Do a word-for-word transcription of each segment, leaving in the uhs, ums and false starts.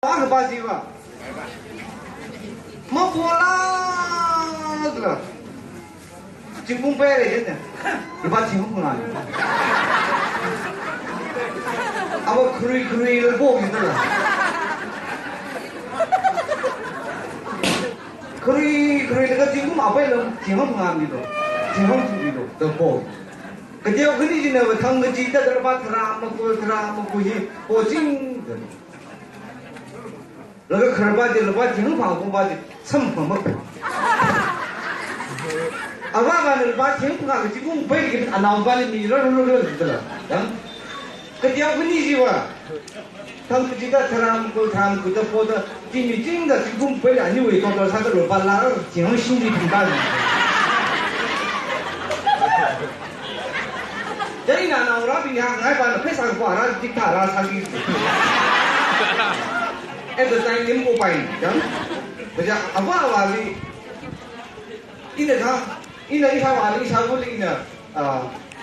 Akha pa jiva. Mapola la. Zingkum paira jina. Lupā thing hangphangā. Ava kharui kharui la po jina la. Kharui kharui laga zingkum apaila thing hangphangā milu. Thing hangphangā milu. Da po. Kateokha ni jinava thangkachida lupā tharā maku tharā maku hi po jing. Laga khararpa chi lupā thing hangphangā pongpa chi samphang mak. Avāvana lupā thing hangphangā kaji pong paiki anaopali mi rararara jila. Yang. Kateokha ni jiva. Thangkachida tharā maku tharā maku da poda chi mi jingda zingkum paila aniwui total sāda lupā lāra thing hangshini phungpa. Chieina naongarābing hāngngaipana pheisā kapo ara jik tharā sāki. At the time ni makopai, yang. Kaja avāvali. Ina kha, ina ishāvāli, ishāvali ina, ah,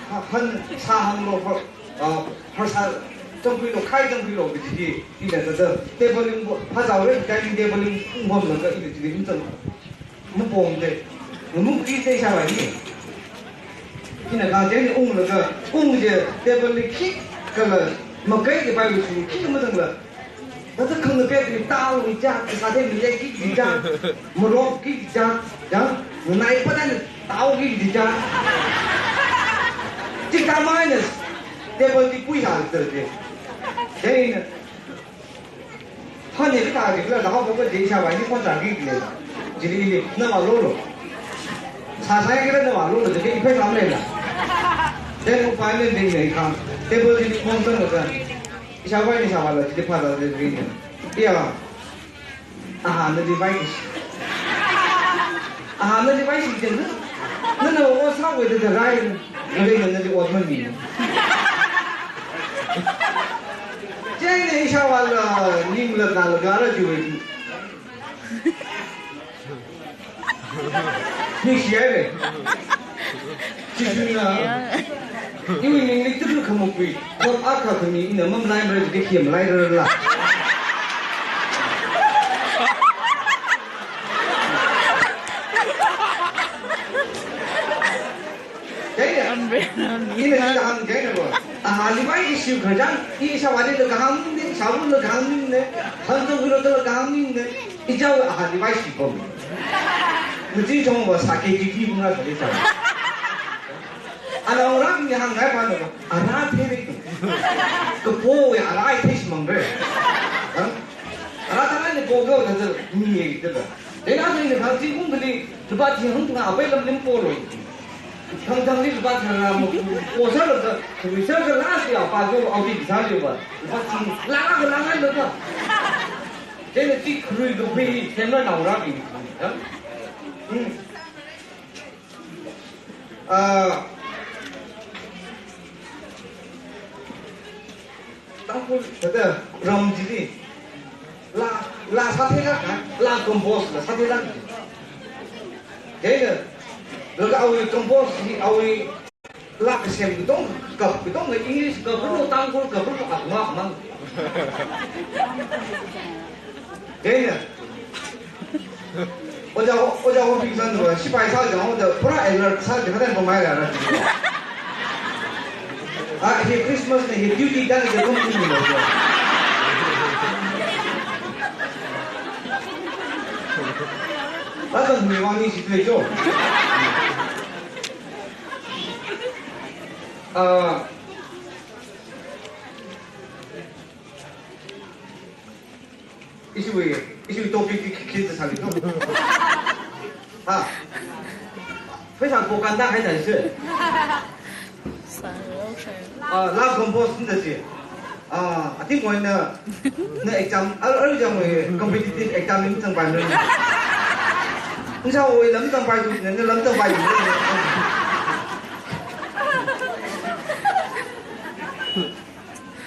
ha-, han, sā hanglo, har, ah, harsā, zangkhuilo, khai zangkhuilo, kaji hi, ina thāda, table li, phāzāwui dining table li, ungpamlaga ina chili ungzang. Mapomde, ngamukri te ishāvā hi. Ina kha chieina unglaga, ung je table li khikhala, makai kapai wuchu, khikha mazangla. Nata khangngatei mi tao mi ja, kasā thei mi lei ki di ja, morok ki di ja, ja, nai pa dan tao ki di ja. Chithā minus, table li pui ha de de. Chieina. Phone ni kathā di kala, da hao ko di ishāvā ni phone zangki le. Chili ni, na vālolo. Sāsai kala na vālolo, chili pheisā maleila. Then upai le ding ne kha. Table li phone zanglaga. Ishāvā ni ishāvāla, chili phāzā de de. Iya. Aha, nali vaishi. Aha, nali vaishi jina. Nana o sāwui da da rai. Nali nana di ot mami. Chieina ishāvāla, ningla nala gara jiwui. Ningshihaire. Chishuna. Iwui ningli tulu khamukui. Kop akha khami ina mamalaimara jida khi malairala. Chieina. Ina sida hāng chieina bo. Aha, Levi issue kharjang, ishāvāli la kahāng ne, ishāvāli la kahāng ne, hanto guro la kahāng ne, ichāwui aha Levi issue bo. Muji chong wa sāki ki ki bunga sāli sā. Anaongarābing hāngngaipa na bo, ara theire. Kapowui ara theishi mangre. Ha? Ara tharan ni po ko da mi ye da. Chieina chieina kha zingkum kali, lupā thing hangphangā apaila malim polo. Thangthangli lupā tharā maku, po sālaga, kharui sālaga last ya pa ko audit sāliva. Lupā thing lānga lānga laga. Chieina chi kharui kaphui, chieina naongarābing. Ya? Hmm. Ah. Tangkhul, thāda, ram chili. Laa, laa sātheilāk, ha? Laa compose la sātheilāk. Chieina, laga awui compose hi, awui laa kasem katong, kap katong ka English, kap katong Tangkhul, kap katong akma mang. Chieina. Ojā, ojā hobing sāda va, sipai sāda va, da pura alert sāda va, da pamai la ra. Ah, hi Christmas ne, hi duty dan ne, kum kum ne. Laga mi wang ni si tui jo. Ah. Ishiwui, ishiwui topic chi khi, khi sāli to. Ha. Pheisā ko kanda hai na shi. Ah, laa compose na shi. Ah, ating ko na, na exam, ar, ar exam wui competitive exam ni zangpai na. Nsa wui lam zangpai tu, na lam zangpai tu.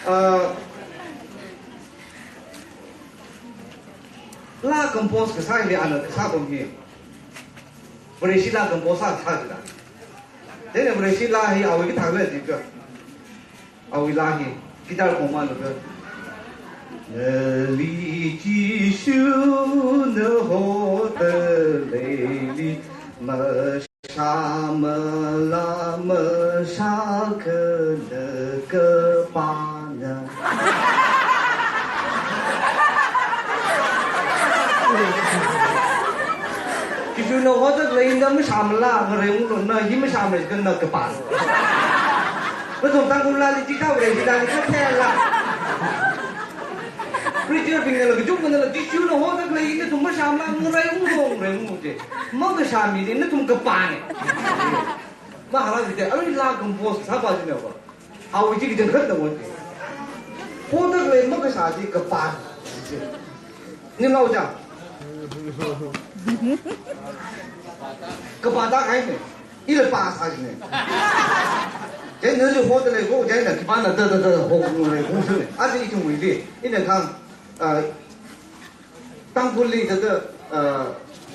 Ah, Laa compose kasā hili ana kasā pam hi. Vareshi laa compose sā sā jida. Chieina Vareshi laa hi awui kathā lei jika. Awui laa hi guitar kongma lo ka. Eh, li chi Masha mala masha kala kapana. Jishuna hoda khalei na masha mala ngareunglu, na hi masha mala kala kapana. Nathum Tangkhul lali chi khaorei, chi lali khathela. Preacher bingna la, kachungkhana la, Jishuna hoda khalei ina nathum masha mala ngareunglu, ngareunglu je. Makashā mili nathum kapana. Maharaj te, arui laa compose sāpa jina va. Awui chi kachangkhatna va. Hoda khalei makashā chi kapana. Ni lau ja. Kapā da kahaina. Ila pā sāsina. Chieina nali hoda lei ko, chieina khipāna da da da ho lei ko sāna. Aja ithumwuili. Ina kahāng, ah, Tangkhulli thāda, ah,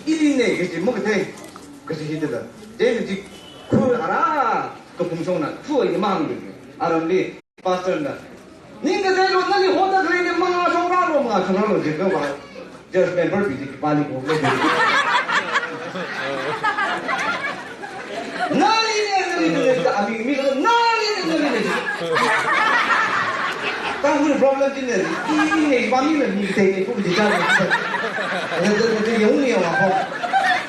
ili ne kaji makathei, kaji hi thāda. Chieina chi khu ara kaphung shongna, khu ai mang de. Aramli pastor na, ning katheilu, nali hoda khalei ni mangā shongrālu, mangā shongrālu, jikha va. Church member bing chi khipāli ko le. Nali ne, nali ne, nali ne, ami mi, nali ne, nali ne. Tangkhul problem chi ne, i ne, i ne, mami ne, mi te ne, pu ji ja ne. Ne, ne, ne, ne, yang ne, yang ho.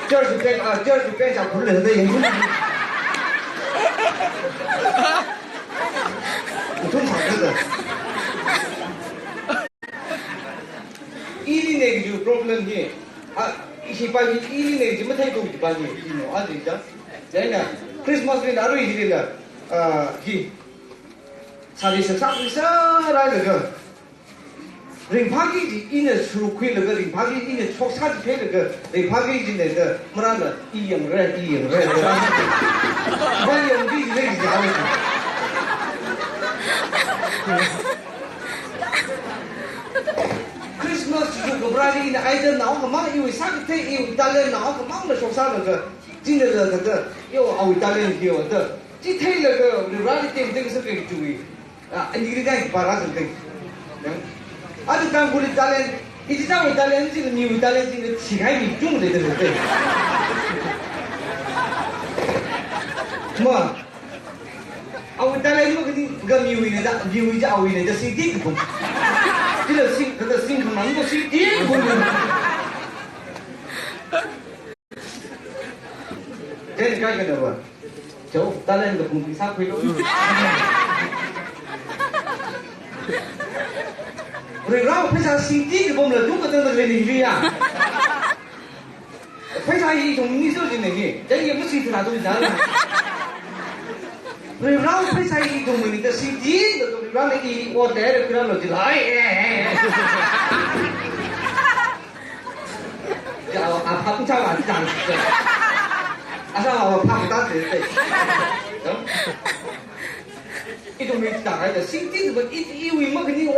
Church pen, ah, church pen ja pu le, ne, yang ne. Utum sa ne. Ili ne kaji problem hi. A, ishi pa hi ili ne kaji mathei ko kaji pa hi. Ino, a ji ja. Chieina Christmas li na arui hili la, ah, hi. Sari saksak ri sāra laga. Ringphāki ji ina surukhuilaga, ringphāki ina shoksā ji pheilaga, ringphāki ji ne da, marāna i yangra, i yangra, da. Ba yangki ji ne ji ja. Christmas chu kaprali ina idol nao kamang, iwui sākathei, iwui talent nao kamang na shoksālaga, chieina la thāda, yo, awui talent yo da. Chi theilaga, Vareli tengteng sākhui chui. Ah, ani kiri kai para sākhui. Ya. Atu Tangkhulli talent, ichi chang talent chi, miwui talent chi, chi kai mi chung de de de. Ma. Awui talent ma kani ga miwui ne da, miwui ja awui ne da sing di kum. Kila sing, kada sing kum, mang ko sing di kum. Then kai kana ba. Chao, talent kaphung pisa khuilu. Ringrao pheisā singti kapam la tung katang da leni ya. Pheisā hi ithum ni so jin hi. Then ye musi thura tung da. Ringrao pheisā hi ithum ni da singti da tung ringrao ni i o de ringrao lo jilai. Ya, a, a, phap chao a, chang. Asa a, phap ta te te. Ithum mi ta hai da singti ba i, iwui ma kani o.